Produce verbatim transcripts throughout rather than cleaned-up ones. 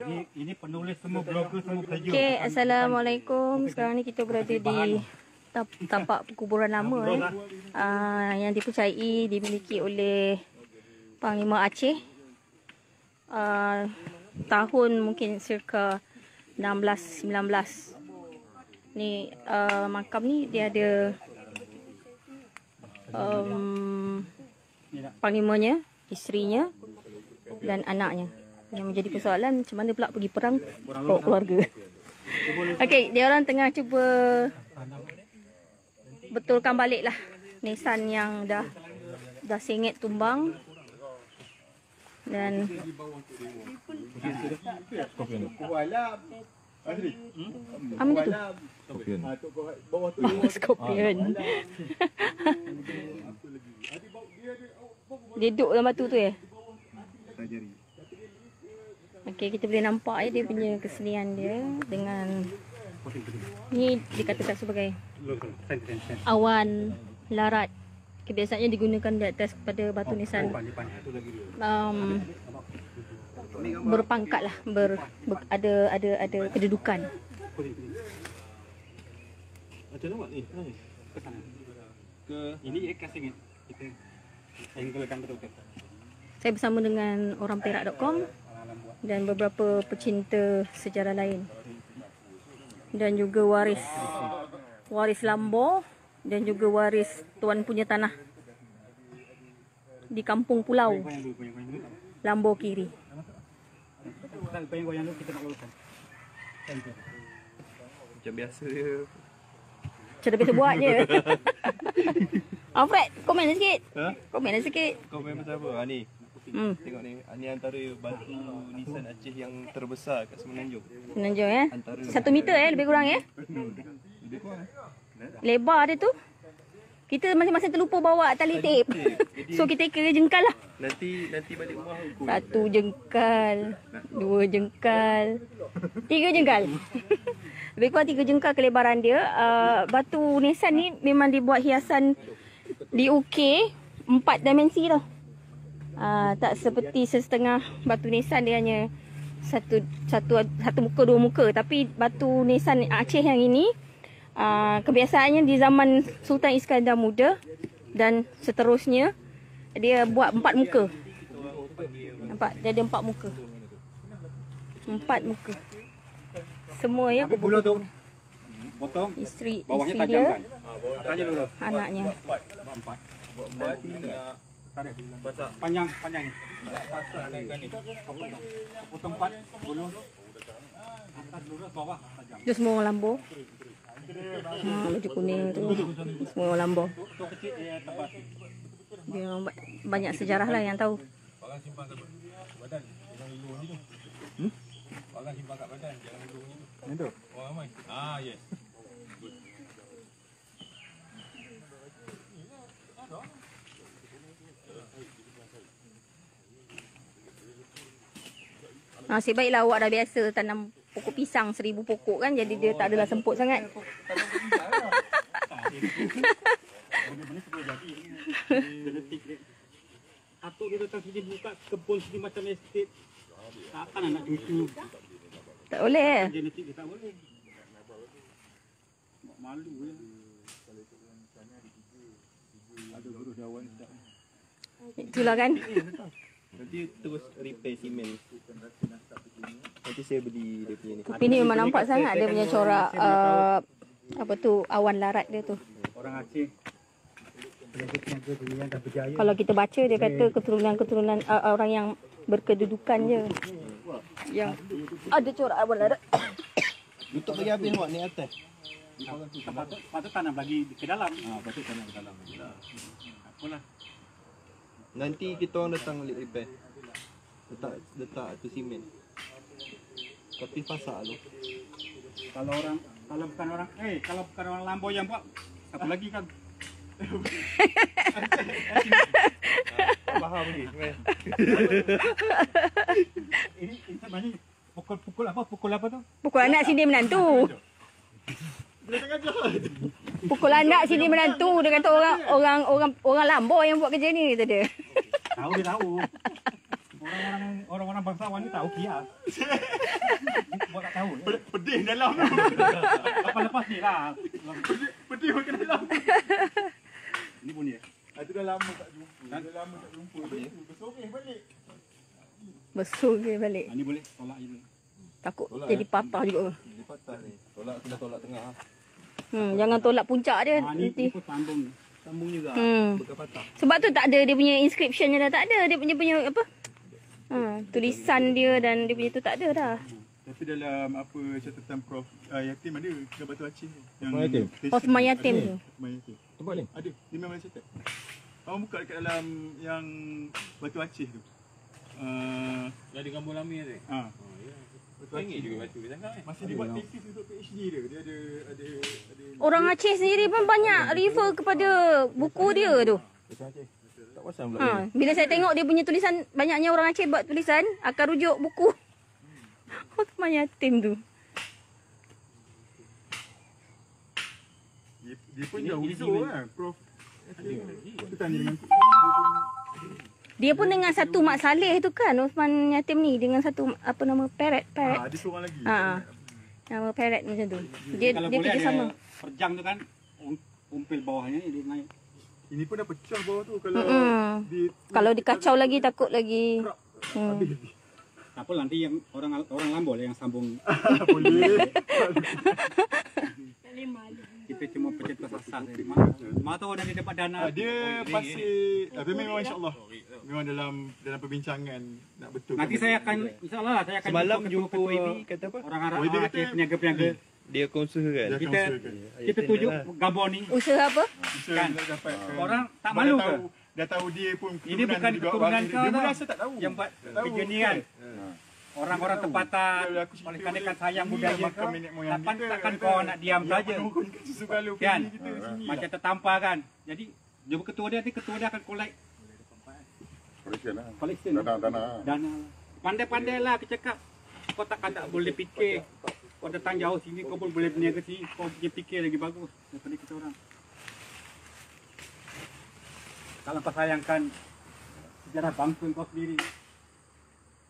Ini, ini penulis semua, blogger semua, kerja. Okey, assalamualaikum. Sekarang ni kita berada di tap-, tapak perkuburan lama, eh. Ah, yang dipercayai dimiliki oleh Panglima Aceh. Ah, tahun mungkin circa enam belas sembilan belas. Ni, ah, makam ni dia ada, em, panglimanya, isterinya, dan anaknya. Yang menjadi persoalan, macam mana pula pergi perang bawa keluarga? Okey, dia orang tengah cuba betulkan balik lah nisan yang dah, dah sengit tumbang. Dan Amin tu. Scorpion. Dia duduk dalam batu tu, eh? Okey, kita boleh nampak, eh, dia punya kesenian dia dengan ni dikatakan sebagai awan larat. Kebiasaannya digunakan di atas pada batu nisan, um, berpangkat lah, ber, ber, ada, ada, ada kedudukan. Macam mana ni? Ke ini ikan sengit. Kita angle kan betul. Saya bersama dengan orang perak dot com dan beberapa pecinta sejarah lain. Dan juga waris, waris Lambo dan juga waris tuan punya tanah di Kampung Pulau, Lambo Kiri. Macam biasa je. Macam biasa buat je. Alfred, komen sikit. Ha? Komen sikit. Komen pasal apa? Ha, ni. Hmm. Tengok ni. Ha, ni antara batu nisan Aceh yang terbesar kat Semenanjung. Semenanjung, eh? Antara satu meter, eh, lebih kurang, eh? Hmm. Lebih kurang, eh? Lebar dia tu. Kita masing-masing terlupa bawa tali tape. So, kita kira jengkal lah. Nanti, nanti balik rumah ukur. Satu jengkal, dua jengkal, tiga jengkal. Lebih kurang tiga jengkal kelebaran dia. Ah, batu nisan ni memang dibuat hiasan, diukir empat dimensi tau. Ah, tak seperti setengah batu nisan, dia hanya satu, satu, satu muka, dua muka. Tapi batu nisan Aceh yang ini, ah, kebiasaannya di zaman Sultan Iskandar Muda dan seterusnya, dia buat empat muka. Nampak? Dia ada empat muka. Empat muka. Semua ya. Habis bulu tu potong. Isteri, bawahnya isteri tajam dia, kan? Atasnya lurus. Anaknya. Empat. Tarik. Panjang, panjang ni. Potong empat, bulu. Atas lurus, bawah tajam. Dia semua orang Lambo. Ha, baju kuning tu. Semua orang Lambo. Dia orang ba-, banyak sejarah lah yang tahu. Barang simpan kat badan, jangan lulus ni. Hmm? Barang simpan kat badan, jangan lulus ni. Yang tu? Orang ramai. Ah, yes. Nasib baiklah awak dah biasa tanam pokok pisang seribu pokok kan, jadi dia tak adalah semput sangat. Atuk dia datang sini buka kebun sini macam estet. Takkan anak cucu. Tak boleh. Genetik dia tak boleh. Malu ya. Ada guru Jawa ni tak. Itulah kan. Nanti terus repair simen. Nanti saya beli dia punya ni. Tapi ni memang nampak sangat dia punya corak, uh, apa tu, awan larat dia tu. Orang Aceh. Kalau kita baca, dia kata keturunan-keturunan, uh, orang yang berkedudukan je. Yang ada corak awan larat. Tutup bagi habis awak ni atas. Patut, patut tanam lagi ke dalam. Ha, patut tanam ke dalam. Apalah. Nanti kita orang datang balik repair. Letak, letak tu simen. Tapi pasak tu. Kalau orang, kalau bukan orang, eh, kalau bukan orang Lambo yang buat, siapa lagi kan? Faham ni. Ini, ini sebenarnya pukul, pukul apa? Pukul apa tu? Pukul anak sini menantu. Pukul anak sini menantu, dia kata orang, orang, orang, orang Lambo yang buat kerja ni, kata dia. Tahu dia tahu. Orang, orang-orang bangsawan ni tak okey lah. Buat tak tahu. Pe-, pedih dalam tu. Lepas-lepas ni lah. Pedih, pedih makin dalam. Ini pun dia. Ah, tu dah lama tak jumpa. Kan? Dah lama tak jumpa. Apa dia? Besoreh balik. Besoreh balik. Ah, ni boleh tolak je dulu. Takut jadi patah juga. Jadi patah ni. Tolak, kena tolak tengah. Hmm, jangan tolak puncak dia. Ah, ni, nanti ni pun sambung. Sambung juga. Hmm. Bekas patah. Sebab tu tak ada dia punya inscription je dah tak ada. Dia punya, punya apa? Ha, tulisan dia dan dia punya tu tak ada dah. Tapi dalam apa catatan Prof uh, Yatim ada kat Batu Aceh tu. Yang Osman Yatim. Osman Yatim tu. Osman Yatim. Tempat ni? Ada. Dia memang catat. Abang buka dekat dalam yang Batu Aceh tu. Uh, Yang di Kampung Lama tu? Ha. Oh, ya. Batu Aceh. Ingat juga batu dia sangat, eh. Masih dibuat thesis untuk PhD dia. Dia ada, ada, ada. Orang Aceh sendiri pun banyak refer kepada buku dia tu. Batu Aceh. Tak pasang pula. Ha, bila saya tengok dia punya tulisan, banyaknya orang Aceh buat tulisan akan rujuk buku Osman Yatim tu. Dia, dia pun dah uzur kan, Prof. Kita tanya dengan. Dia pun dengan satu Mat Saleh tu kan, Osman Yatim ni, dengan satu, apa nama, Peret, Peret. Ah, ada seorang lagi. Ha. Nama Peret macam tu. Dia, kalau dia boleh kerja ada sama. Perjang tu kan, um-, umpil bawahnya ni dia naik. Ini pun dah pecah bawah tu kalau. Mm-mm. Di, kalau dikacau lagi, takut lagi. Hmm. Habis. Tak apalah, nanti yang orang, orang Lambok lah yang sambung. Boleh. Kita cuma pencetus asas saja. Ma-, ma tahu dah dia dapat dana. Ah, dia pasti, tapi memang insya-Allah. Memang dalam, dalam perbincangan nak betul. Nanti saya akan, insya-Allah lah, saya akan semalam jumpa ketua-ketua Y B, kata apa? Orang Arab, Y B orang kata Aceh, peniaga-peniaga. Dia akan usahakan. Dia akan usahakan. Kita, kita tuju Gabon ni. Usaha apa? Kan? Orang tak malu ke? Dah tahu dia pun ini bukan keturunan kau tau. Dia pun rasa tak tahu. Yang buat kerja ni kan. Orang-orang tempatan, oleh kerana kan sayang budaya kau, takkan, takkan kau nak diam saja. Kan? Macam tertampar kan. Jadi, dia ketua dia, nanti ketua dia akan collect. Collection lah. Collection. Dana, dana. Dana. Pandai-pandailah kecakap. Kau takkan tak boleh fikir. Kau datang jauh sini, kau pun boleh berniaga sini. Kau punya fikir lagi bagus daripada kita orang. Kalau kau sayangkan sejarah bangsa kau sendiri,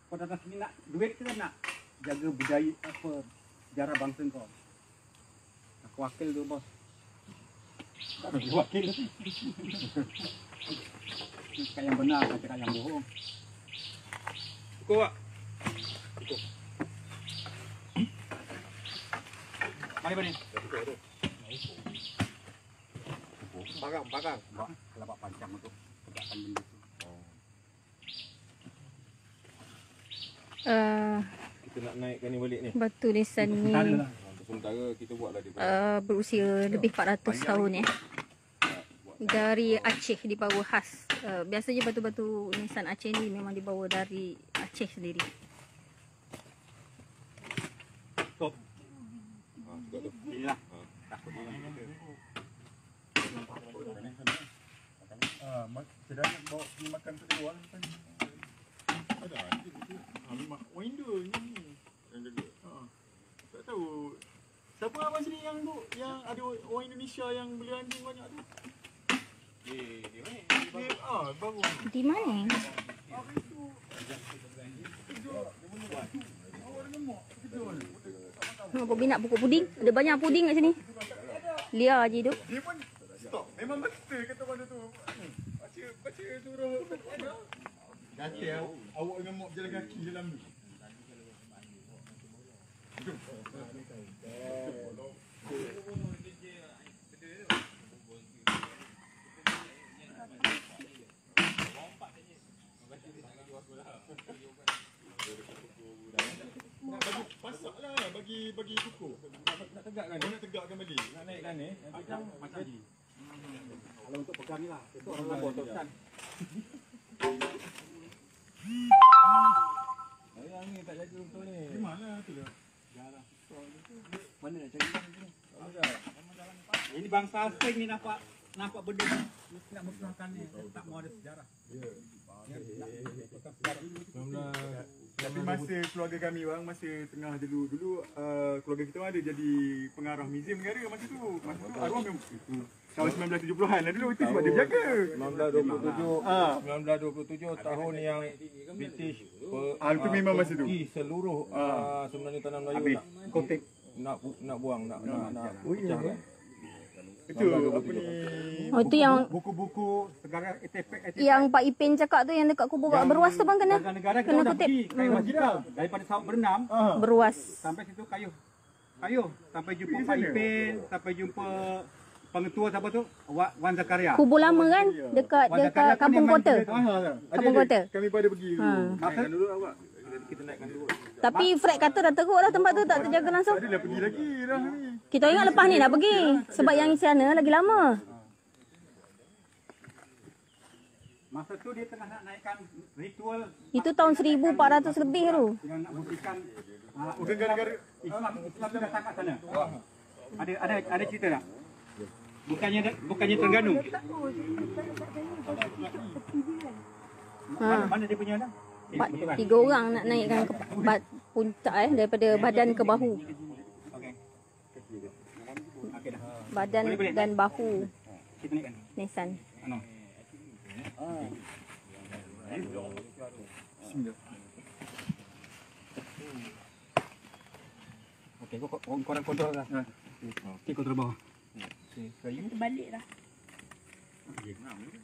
kau datang sini nak duit ke nak jaga budaya, apa, sejarah bangsa kau? Aku wakil tu, bos. Aku wakil. Cakap yang benar, bukan cakap yang bohong. Cukup, Wak. Cukup. Mari, mari. Barang, barang. Kelabak pancang untuk tegakkan benda tu. Eh, kita nak naikkan ni balik ni. Batu nisan ni, untuk sementara kita buatlah dia. Eh, berusia lebih empat ratus tahun, ya. Dari Aceh dibawa khas. Eh, biasanya batu-batu nisan Aceh ni memang dibawa dari Aceh sendiri. Stop. Ha, juga tu. Inilah. Ha. Takut dia. Ah, ma-, kita dah nak bawa pergi makan kat luar kan. Ada anjing tu. Ah, memang orang Indo ni. Yang jaga. Ha. Tak tahu. Siapa abang sini yang tu, yang ada orang Indonesia yang beli anjing banyak tu? Dia, dia, eh, dia baru. Dia, ah, baru. Di mana? Apa itu? Terkejut. Awak dengan mak, terkejut. Ha, Bobby nak pupuk puding. Ada banyak puding kat sini. Lia je tu. Dia pun stop. Memang betul kata mana tu. Baca, baca suruh. Kata awak dengan mak berjalan kaki dalam ni. Pasaklah bagi, bagi kukuh. Nak, nak tegakkan. Oh, nak tegakkan balik. Nak naikkan ni. Macam, macam ni. Kalau untuk pegang ni lah. Itu orang Labuan teruskan. Yang ni tak jaga betul ni. Di mana tu dah? Mana nak cari? Ini bangsa asing ni nampak, nampak benda ni. Mesti nak musnahkan ni. Tak mau ada sejarah. Ya. Ya, nak musnahkan sejarah. Tapi masa keluarga kami, bang, masa tengah dulu, dulu, eh, keluarga kita ada jadi pengarah museum negara masa tu. Masa tu arwah memang itu. Tahun sembilan belas tujuh puluhan lah dulu, itu sebab dia jaga. Sembilan belas dua puluh tujuh, Ah. sembilan belas dua puluh tujuh tahun yang British pe-, Ah, itu ah, memang masa tu. pergi seluruh, Ah. ah, sebenarnya tanah Melayu Habis. nak, Kotek. nak bu-, nak buang, nak, nak, nak Oh, iya, pecahkan. Itu apa ni? Oh, itu yang Buku-buku sejarah, artefak, artefak. yang Pak Ipin cakap tu, yang dekat kubur Wak Yang Beruas tu, bang, kena, negara-negara kita kena dah kutip. pergi, kayu Hmm. Majikan, daripada Sawak Berenam Ah. Beruas. sampai situ kayu. Kayu, sampai jumpa Pergi Pak sana. Ipin, sampai jumpa pengetua siapa tu? Wa-, Wan Zakaria. Kubur lama kan? Dekat, Wan dekat Zakaria tu Kampung memang Kota. dia tu. Ah, Kampung ada, Kota. Kami pada pergi dulu. Ha. Masa Tapi Fred kata dah teruk dah tempat tu, tak terjaga langsung. Adalah pergi lagi dah ni. Kita ingat lepas ni nak pergi. Sebab yang sana lagi lama. Masa tu dia tengah nak naikkan ritual Itu tahun seribu empat ratus lebih tu. Yang nak buktikan, ah, Bukan gara-gara Islam, Islam tu datang kat sana. Ada, ada, ada cerita tak? Bukannya, bukannya Terengganu. Ha. Mana, mana dia punya dah? Empat, tiga orang nak naikkan ke ba-, puncak, eh, daripada badan ke bahu. Okey. Okey dah. Badan Boleh, boleh. dan bahu. Kita naikkan. Nisan. Ano? Bismillah. Okey, kau, kau, kau orang kontrol lah. Ha. Okey, kontrol bawah. Okey, kayu. Terbalik lah. Okey. Terbalik.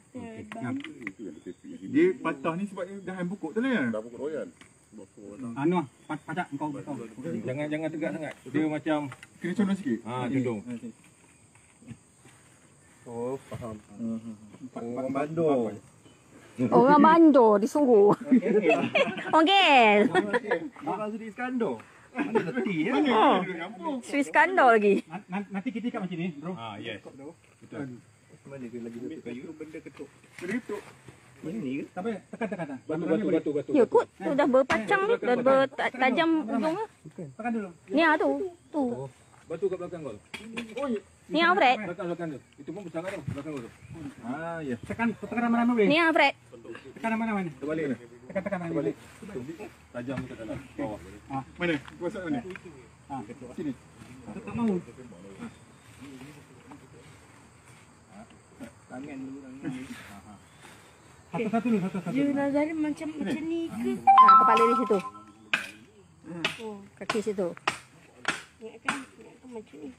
Dia patah ni sebab dia dah bungkuk tu lah ya? Dah bungkuk royan. Anu, pa-, pacak engkau, engkau. Jangan, jangan tegak sangat. Dia macam Kena condong sikit. Ha, condong. Ha, okey. Oh, faham. Hmm. Empat, empat, Orang empat, bandar. empat, empat. Orang bandar disuruh. Okey. Orang Sri Iskandar. Mana reti ya? Oh. Sri Iskandar lagi. Na-, na-, nanti kita ikat macam ni, bro. Ah, yes. Betul. Mana dia lagi satu kayu? Benda ketuk. Benda ketuk. Mana ni ke? Sampai tekan, tekan, tekan. Batu, batu, batu, batu. Ya, kot. Tu dah berpacang tu, dah berta-, tajam ujungnya. Tekan dulu. Ni ah tu. Tu. Oh. Batu kat belakang kau. Oh, ya. Ni ah, Fred. Belakang, belakang tu. Itu pun besar kat tu. Belakang tu. Ah, ya. Tekan, tekan ramai-ramai boleh. Ni ah, Fred. Tekan ramai-ramai ni. Terbalik ni. Tekan, tekan ramai. Terbalik. Tajam ke dalam bawah. Ah, mana? Masuk mana? Ah, sini. Tak, tak mau. Tangan dulu, tangan. Satu-satu dulu, satu-satu. Ya, Nazarnya macam, macam ni ke? Ha, kepala di situ. Ha, Oh. kaki situ. Ingatkan, ingatkan macam ni.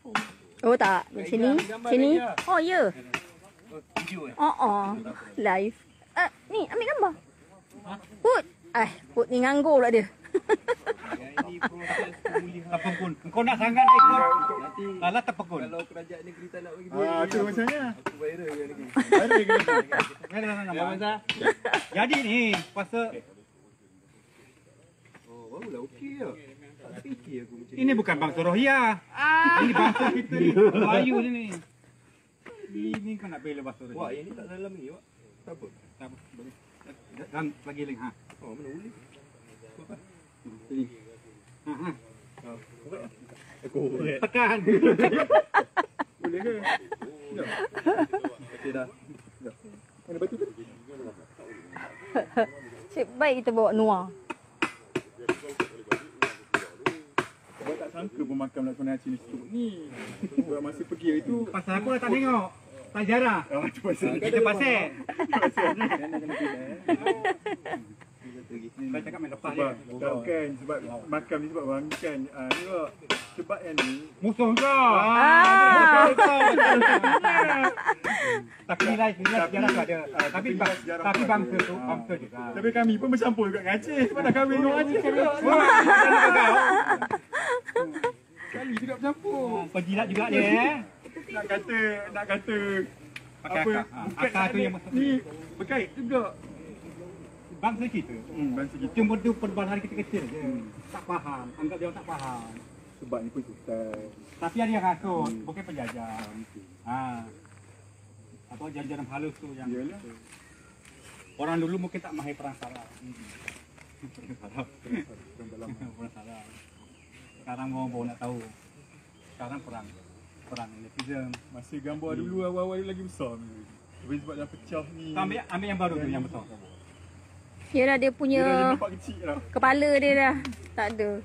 Oh. Oh tak, macam ni. Sini. Oh, ya. Oh, oh. Live. Ah, ni, ambil gambar. Put. Eh, Put ni nganggur pula dia. Ini proses pemulihan. Tepengkun. Engkau nak sangat ikut. Salah tepengkun. Kalau kerajaan negeri tak nak bagi duit, Ah, tu maksudnya. Aku viral ke lagi? Viral ke lagi? Viral lah nampak. Jadi ni, pasal Oh, barulah okey je. Tak terfikir aku macam Ini ni. bukan bangsa Rohia. Ini bangsa kita ni, Melayu sini. Ini kau nak bela bangsa Rohia. Wak, yang ni tak dalam ni, Wak. Tak apa. Tak apa. Boleh. Dan lagi lain, ha. Oh, mana boleh? Sini. Ha, ha. Oh, korek. Aku korek. Tekan. Boleh ke? Okey dah. Mana batu tu? Nasib baik kita bawa Noah. Sebab tak sangka pun makam Laksamana Aceh ni seteruk ni. Sebab masa pergi hari tu Pasal aku dah tak tengok. Tak jarah. Ah, tu pasal. Kita pasal. Kau cakap main lepas Sebab, je. Bukan, sebab makam ni sebab orang kan. Ah, ni kok. Sebab yang ni. Musuh kau. Ah. Tapi nilai, nilai Tapi, sejarah tu ada. ah, Tapi tapi bang-, nilai sejarah tapi tu bangsa ada. tu, Ah. bangsa juga. Tapi kami pun bercampur juga dengan Aceh. Sebab dah kahwin dengan Aceh juga. Wah, Sekali juga bercampur. Penjilat juga dia, eh. Nak kata, nak kata Pakai apa, akal. Ha, bukan akal tu ada yang ni berkait juga. Bangsa kita. Hmm, bangsa kita. Cuma tu perubahan kita kecil je. Hmm. Tak faham, anggap dia tak faham. Sebab ni pun susah. Tapi ada yang hasut, Hmm. bukan penjajah. Ha. Apa jalan-jalan halus tu yang Yalah. Orang dulu mungkin tak mahir perang saraf. Hmm. Perang saraf. Perang dalam. Perang saraf. Sekarang mau, mau nak tahu. Sekarang perang. Perang netizen. Masa gambar Hmm. dulu awal-awal lagi besar ni. Tapi sebab dah pecah ni. Kau ambil, ambil yang baru tu, yang besar. Ya dah, dia punya kepala dia dah tak ada.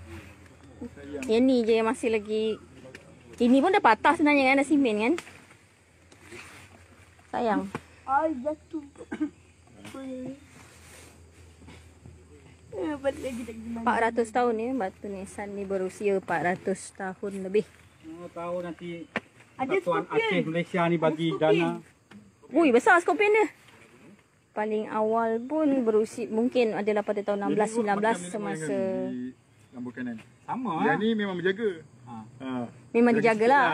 Yang ni je yang masih lagi. Ini pun dah patah sebenarnya kan, dah simen kan? Sayang. Ai, jatuh. Eh, balik lagi tak gimana. Empat ratus tahun ya, batu nisan ni berusia empat ratus tahun lebih. Mana tahu nanti Ada Persatuan scorpion. Aceh Malaysia ni bagi Ada scorpion. Dana. Ui, besar scorpion dia. Paling awal pun berusia mungkin adalah pada tahun enam belas sembilan belas semasa. Sama. Yang ni memang menjaga. Ha. Ha. Memang dijaga lah.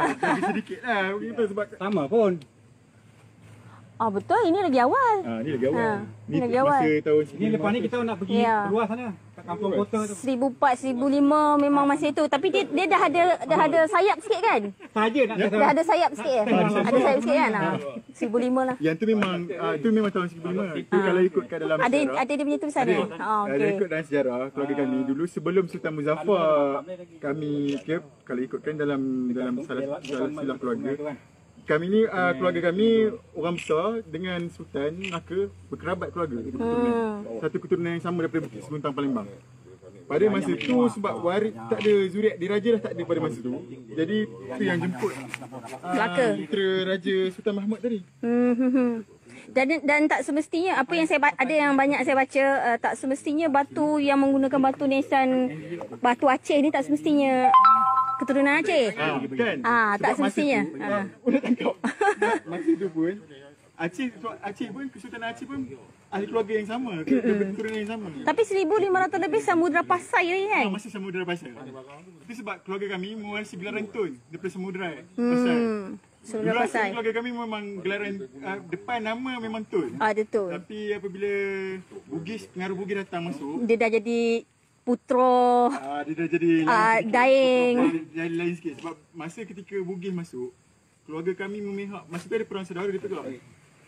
Sedikit lah. Kita sebab sama pun. Ah, betul, ini lagi awal. Ha, ni lagi awal. Ha, ni lagi awal. Masa tahun. Ini lepas ni kita nak pergi, ya, keluar sana, kat kampung kota tu. Seribu empat, seribu lima memang masih tu. Tapi dia, dia dah ada, dah ada sayap sikit kan? Saja nak. Dah ada sayap sikit ya? Ada sayap sikit kan? Ha. Seribu lima lah. Yang tu memang, ah, tu memang tahun seribu lima. Itu kalau ikutkan dalam sejarah. Ada dia punya tulisan ni? Oh, kalau ikut dalam sejarah keluarga kami dulu, sebelum Sultan Muzaffar, kami ke, kalau ikutkan dalam, dalam salah, salah silsilah keluarga, kami ni, ah, keluarga kami orang besar dengan Sultan, maka berkerabat keluarga, keturunan. Satu keturunan yang sama daripada Bukit Seuguntang Palembang. Pada masa tu sebab waris tak ada zuriat, diraja dah tak ada pada masa tu. Jadi tu yang jemput, ah, Melaka. Putera Raja Sultan Mahmud tadi. Hmm, hmm, hmm. Dan, dan tak semestinya apa yang saya ba- ada yang banyak saya baca, uh, tak semestinya batu yang menggunakan batu nisan, batu Aceh ni tak semestinya keturunan Aceh. Ah, bukan. Ah, tak semestinya. Sebab masa tu, ah, boleh tangkap. Masa tu pun Aceh, Aceh pun, Kesultanan Aceh pun ahli keluarga yang sama, keturunan yang sama. Tapi seribu lima ratus lebih Samudra Pasai lagi kan? Ah, masih Samudra Pasai. Tapi sebab keluarga kami mewarisi gelaran Tun daripada Samudra, eh, Pasai. Hmm. Samudra Pasai. Keluarga kami memang gelaran, ah, depan nama memang Tun. Ah, dia Tun. Tapi apabila Bugis, pengaruh Bugis datang masuk, dia dah jadi Putroe, ah, dia dah jadi lain sikit. Daeng. Dia jadi lain sikit. Sebab masa ketika Bugis masuk, keluarga kami memihak, masa tu ada perang saudara di Perak.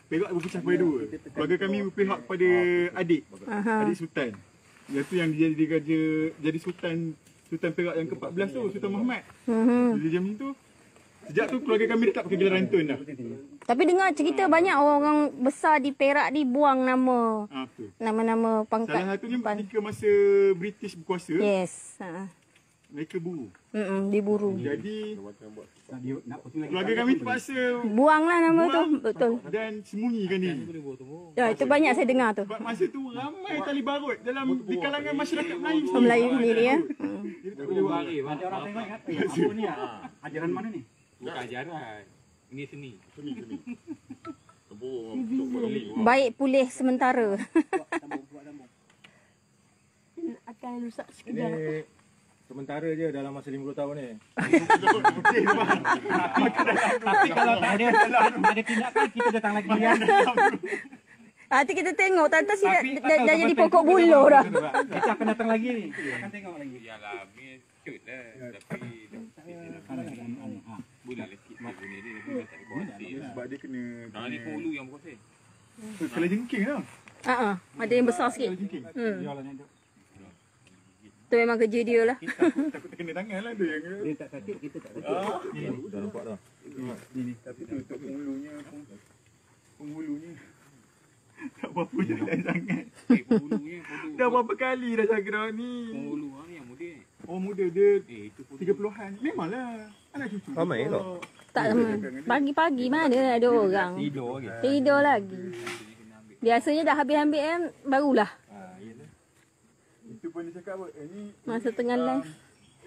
Perak berpecah kepada dua. Keluarga kami berpihak kepada adik, aha, adik Sultan. Iaitu yang jadi raja, jadi Sultan, Sultan Perak yang keempat belas tu, Sultan Muhammad. Mhm. Jadi macam tu, sejak tu keluarga kami tetap pakai gelaran Tun dah. Tapi dengar cerita banyak orang besar di Perak ni buang nama, ah, betul, nama-nama pangkat. Salah satunya ketika masa British berkuasa. Yes. Ha. Mereka buru. Mm-mm, diburu. Jadi, keluarga kami terpaksa buanglah nama tu, betul, dan sembunyikan diri. Ya, itu banyak saya dengar tu. Sebab masa tu ramai tali barut dalam, di kalangan masyarakat Melayu. Melayu sendiri, ya. Hmm. Jadi tak boleh buat. Ada orang tengok kan? Eh, apa ni? Ajaran mana ni? Bukan ajaran. Ini seni. Seni, seni. Baik pulih sementara. Akan rusak sekejap. Ini sementara je dalam masa lima puluh tahun ni. Tapi kalau tak ada, tak ada tindakan, kita datang lagi, ya. Nanti kita tengok, tak tahu si dah, dah, dah jadi pokok buluh dah. Kita akan datang lagi ni. Kita akan tengok lagi. Yalah, cut lah. Tapi bulan lagi dia guna dia, dia tak ada kuasa. Sebab dia kena, kena hulu yang berkuasa. Kepala jengking lah. Ah, ah. Ada yang besar sikit. Kepala jengking. Hmm. Tu memang kerja dia lah. Takut, takut terkena tangan lah tu yang. Dia tak sakit, kita tak sakit. Ah. Dah nampak dah. Ni, ni. Tapi tu untuk penghulunya pun. Penghulunya. Tak apa-apa jalan sangat. Eh, penghulunya bodoh. Dah berapa kali dah cakap ni? Penghulu ni yang muda. Oh, muda dia. Eh, itu pun tiga puluhan. Memanglah. Anak cucu. Ramai juga. Tak sama. Pagi-pagi mana ada orang. Tidur lagi. Tidur lagi. Biasanya dah habis ambil kan, barulah. Ah, iyalah. Itu pun dia cakap apa? Eh, ni, masa ni, tengah um, live.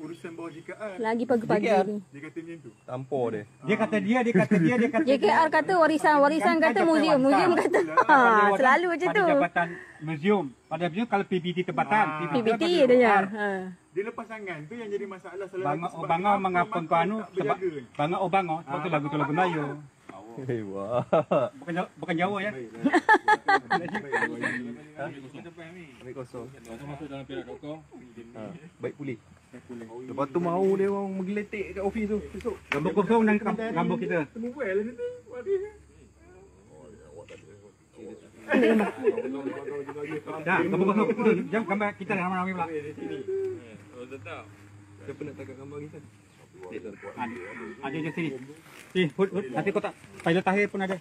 Urusan bawah J K R. Lagi pagi-pagi J K R ni. Dia kata macam tu. Tampor dia. Dia kata dia, dia kata dia, dia kata J K R dia. Kata warisan, warisan kata museum, museum kata. Ha, selalu macam tu. Pada jabatan museum, pada museum kalau P B T tempatan, ah, P B T dia. Ha. Dia lepas tangan tu yang jadi masalah salah satu sebab bangai kenapa mengapa mata kau anu, tak sebab berjaga. Bangai oh bangai, sebab tu lagu tu lagu Melayu. Hei, wah. Bukan Jawa, bukan Jawa ya. Baik, baik. Baik, baik, baik. Ha? Ambil kosong. Masuk dalam perak dot com. Ha, baik pulih. Lepas tu mau dia orang menggeletek kat ofis tu besok. Gambar kosong dan gam-, gambar kita. Temu buat lah nanti. Dah, gambar kosong. Jom gambar kita dah ramai-ramai pula. Siapa nak tangkap gambar kita? Ada, ada je sini. Eh, Hud, Hud, nanti kotak pilot akhir pun ada.